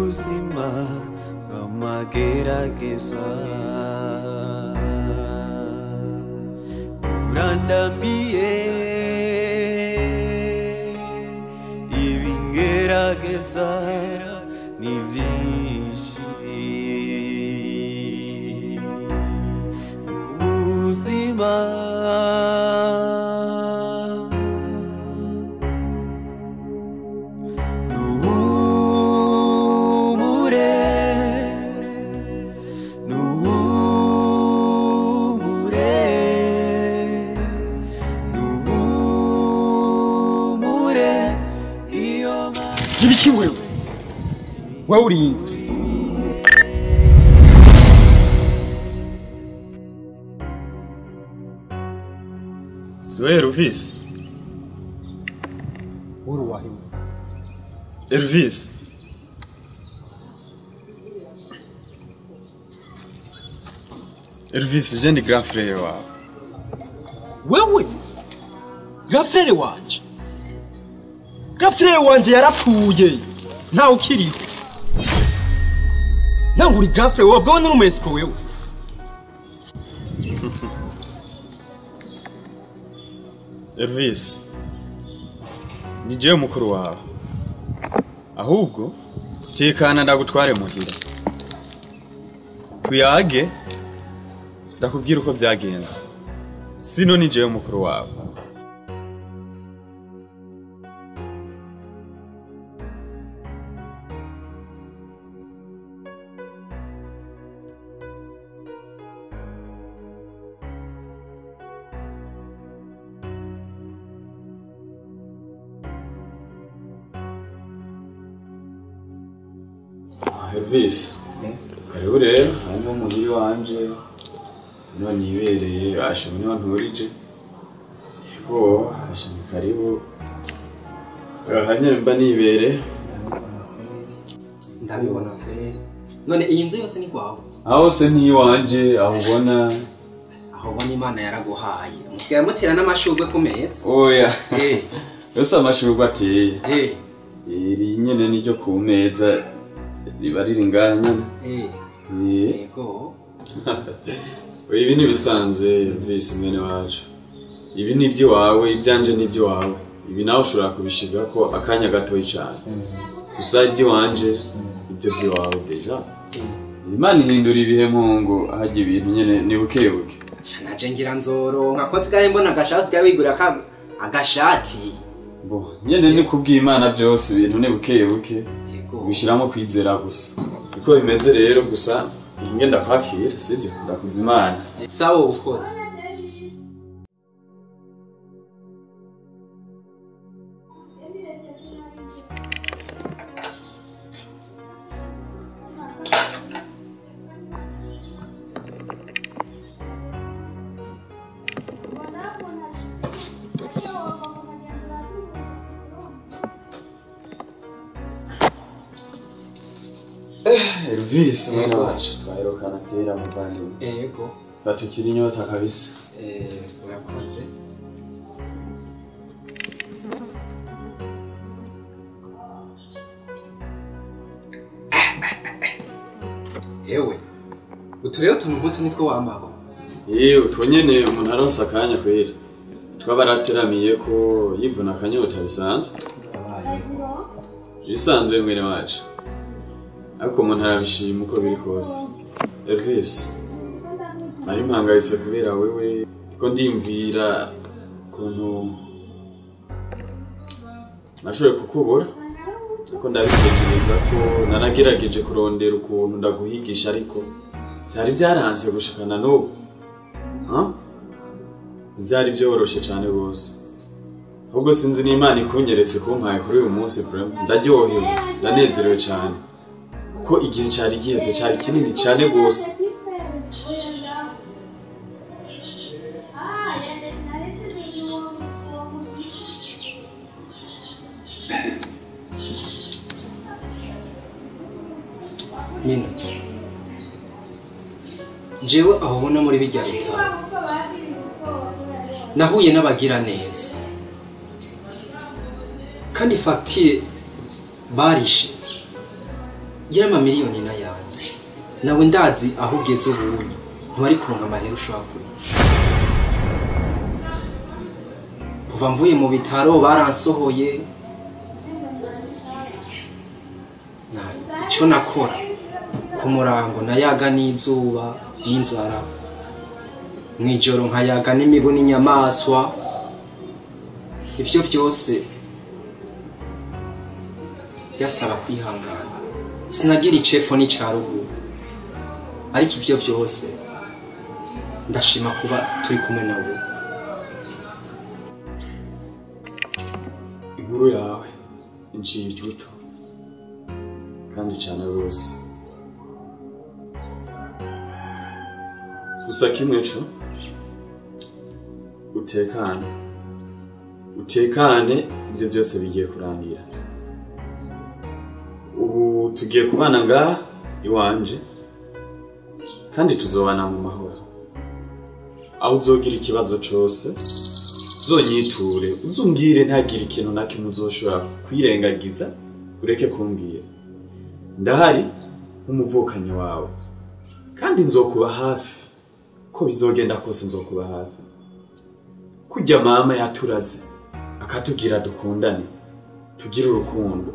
Ubuzima bw'amagerageza burandamiye ibingerageza ni byinshi ubuzima Ibiki wewe? Wewe uri Siwe Elvis. Uri wahiwe. Elvis. Elvis, je ndi grand frère wawe. Wewe? Grand frère wanje? Grand frère wanje yarapfuye. Ntawe ukiriho. Nawe uri grand frère wawe bwo n'umesiko wewe. Elvis. Ni jewe mukuru wawe. Ahubwo tekana ndagutware muhira. Tuyage ndakubwira uko byagenze. Sino ni jewe mukuru wawe. Elvis, karibu rero hanyuma muhiri wanje none ibereye asha niho nturije yego asha ni karibu hanyuma mba nibere ndabibona pe none iyi nzu yose ni kwawe aho se ni iwanje aho ubona Imana yaraguhaye musigaye mutera n'amashurwe ku meza oya yose amashurwe ateye iri nyene niryo ku meza riba riri ngaha nyene yego ibi ni bisanzwe Elvis mwene wacu ibi ni iby'iwawe ibyanje ni iby'iwawe ibi nawe ushobora kubishiga ko akanya gatoyi cyane gusa iby'iwanje ibyo by'iwawe deja Imana ihindura ibihe mpungu hajya ibintu nyene ni bukebuke naje ngira nzoronka ko sigaye mbona agashati sigaye wigura agashati bo nyene ni kubw'Imana byose ibintu ni bukebuke ubishiramo kwizera gusa uko bimeze rero gusa ingenda kwakira sibyo ndakuza Imana sawa ukoze Elvis mwene wacu twaherukana kera muvandimwe yego batukira inyota kabisa urakoze yewe utu rero utuntu nk'utu nitwo wamako utwo nyene umuntu aronse akanya kwera twaba arateramiye ko yivuna akanyota bisanzwe bisanzwe mwene wacu ariko umuntu arabishima uko biri kose Elvis nari mpangayitse kubera wewe ko ndimvira ukuntu nashoboye kukubura kuko ndabitekereza ko naragerageje kurondera ukuntu ndaguhigisha ariko byari byaranse gushikana n'ubu byari byoroshe cyane rwose ahubwo sinzi n'Imana ikunyeretse kumpaye kuri uyu munsi ndaryohewe ndanezerewe cyane kuko igihe cyari giheze cyari kinini cyane rwose Mina jewe aho ubona muri bijya bitaro nahuye n'abagira neza kandi fagitire barishe Yari amamiliyoni n'ayandi. Nawe ndazi aho ugeze ubunye ntiwari kuronka amahera ushobora kuriha. Kuva mvuye mu bitaro baransohoye. Icyo nakora ku murango nayaga n'izuba n'inzara, mw'ijoro nkayaga n'imibu n'inyamaswa. Ivyo vyose byasaba kwihangana. Sinagira icepfo n'ica ruguru, ariko ivyo vyose ndashima kuba turi kumwe nawe. Inkuru yawe inciye iryuto kandi cyane rwose. Gusa kimwe co utekane, utekane, ibyo byose bigiye kurangira. Ubu tugiye kubana ngaha iwanje kandi tuzobana mu mahoro. Aho uzogira ikibazo cose uzonyiture, uzumbwire, ntagire ikintu na kimwe uzoshobora kwirengagiza ureke kumbwira. Ndahari nk'umuvukanyi wawe kandi nzokuba hafi, ko bizogenda kose nzokuba hafi. Kurya mama yaturaze akatubwira dukundane, tugire urukundo,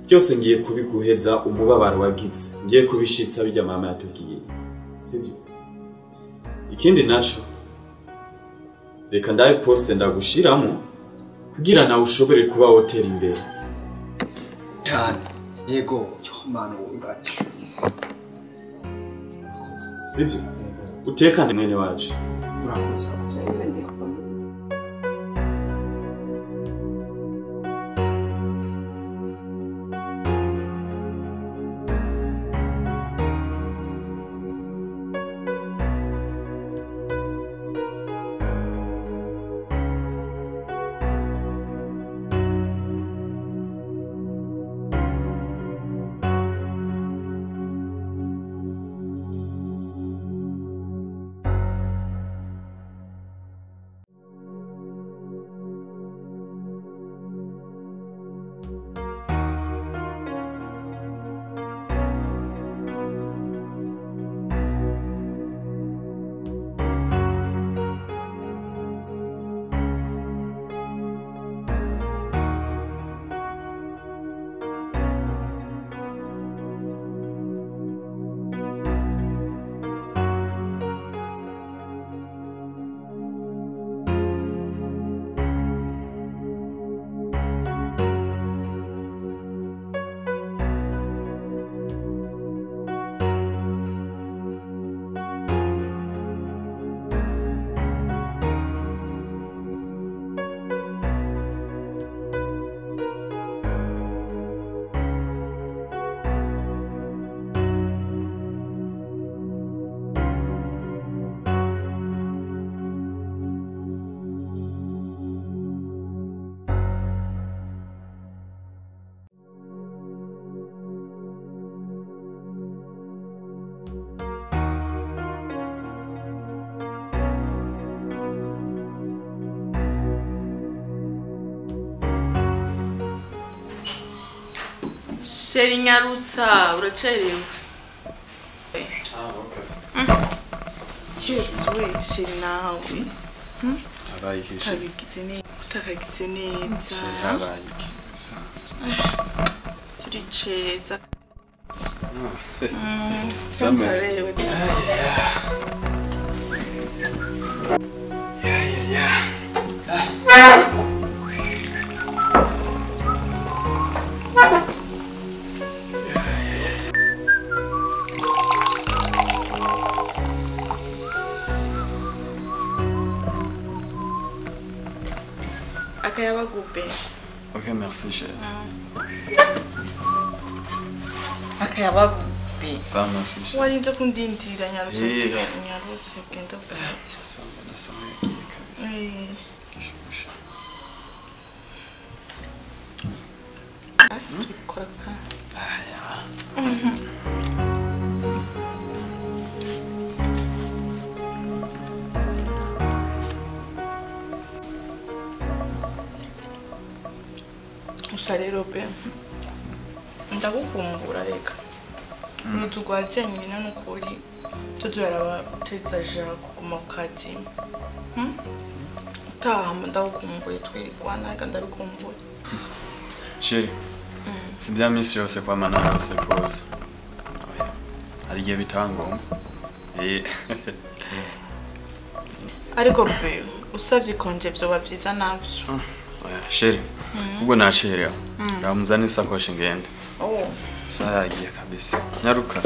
byose ngiye kubiguheza umubabaro wagize, ngiye kubishitsa bijya mama yatubwiye, sibyo? Ikindi naco reka ndabe poste ndagushiramo kugira nawe ushobore kuba wotera imbere cyane. Yego yo mana ubashe, sibyo? Utekane mwene wacu. Urakoze. Chéri nyarutsa uracerewe. Ah, okay. Yesu we chéri nawe. Habaye iki? Utabigize neza. Utakagize neza. Chéri habaye iki? Turi ceza. Turaberewe. Yeah. Akayabagube. Ok, merci chérie. Akayabagube. Ça, merci chérie. Warinze kundindira nyarutse nyarutse genda bwatsi. Ça, nasa yagiye kabisa. Gishushe. Tubikora. Ah, ya. Gusa rero pe Ndagukumbura reka. Uruzu rwa jenyine n'ukuri tuzoraba tuzaja kuguma ku kazi. Utaha ndagukumbuye twirwana reka ndabikumbuye. Chérie, si bya minsi yose kwama narose rwose. Hari igihe bitangomba. Ariko be usavye konje vyoba vyiza navyo. Oya chérie, ubwo nacerewe. Ramuzana isakoshi ngende. Oh. Isaha yagiye kabisa. Nyaruka.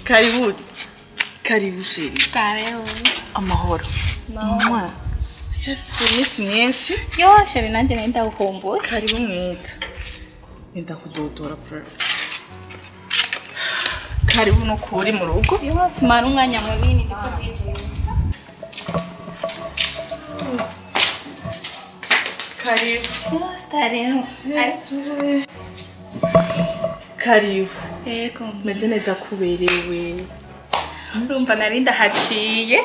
Karibu. Karibu chérie. Karibu. Amahoro. Mahoro. Yesu, iminsi myinshi. Yo chérie nanjye nari ndagukumbuye. Karibu mwiza. Nenda kudodora frère. Karibu no kuri mu rugo. Yo simara umwanya munini ndiko ndinjiye. Karibu. Yo stareho. Yesu. Karibu. Yego, meze neza kuberewe. Urumva nari ndahaciye.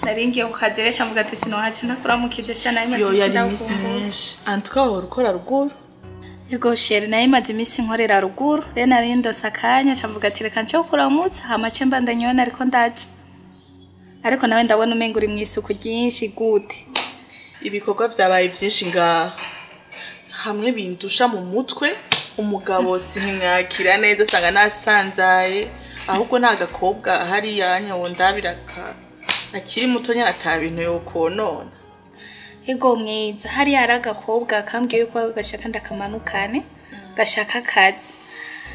Nari ngiye kukagera cyangwa ati sinohaca ndakuramukije cyane nayo Yo yari iminsi myinshi. En tout cas wari ukora ruguru. Yego chérie nayo imaze iminsi nkorera ruguru. Rero nari ndose akanya cyangwa ati reka nce kuramutsa hama ce mbandanye nariko ndaje. Ariko nawe ndabona umenga uri mu isuku ryinshi gute. Ibikorwa byabaye byinshi ngaha. Hamwe bindusha mu mutwe. Umugabo sinkakira neza sanga nasanzaye ahubwo nagakobwa hariya nyawondabiraka akiri muto nyana atabintu yokonona. Ego mwiza hariya hari agakobwa kambwiye yuko gashaka ndakamanukane gashaka akazi.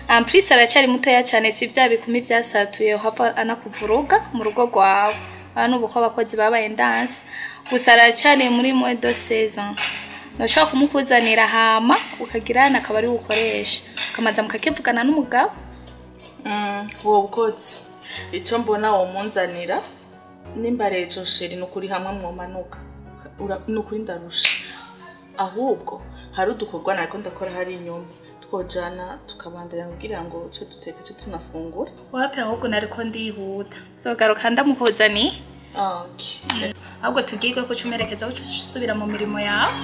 En plus aracyari mutoya cyane si vya bikumi vyasatuye hava anakuvuruga mu rugo rwawe. Abantu ubu ko abakozi babaye ndanse gusa aracyari muri moins de 16 ans. Nashaka kumukuzanira hama ukagirana akaba ari ukoresha kamaza mukakivugana n'umugabo. Uwo bukotsi ico mbona wo munzanira nimba rejo chérie nukuri hamwe mwomanuka nukuri ndarusha ahubwo hari udukorwa nariko ndakora hari inyuma twojana tukabandanya kugira ngo ce duteka ce tunafungura. Wapi ahubwo nariko ndihuta nzogaruka ndamukuzaniye. Okay. Ahubwo tugirwe ko cumerekeza uco usubira mu mirimo yawe.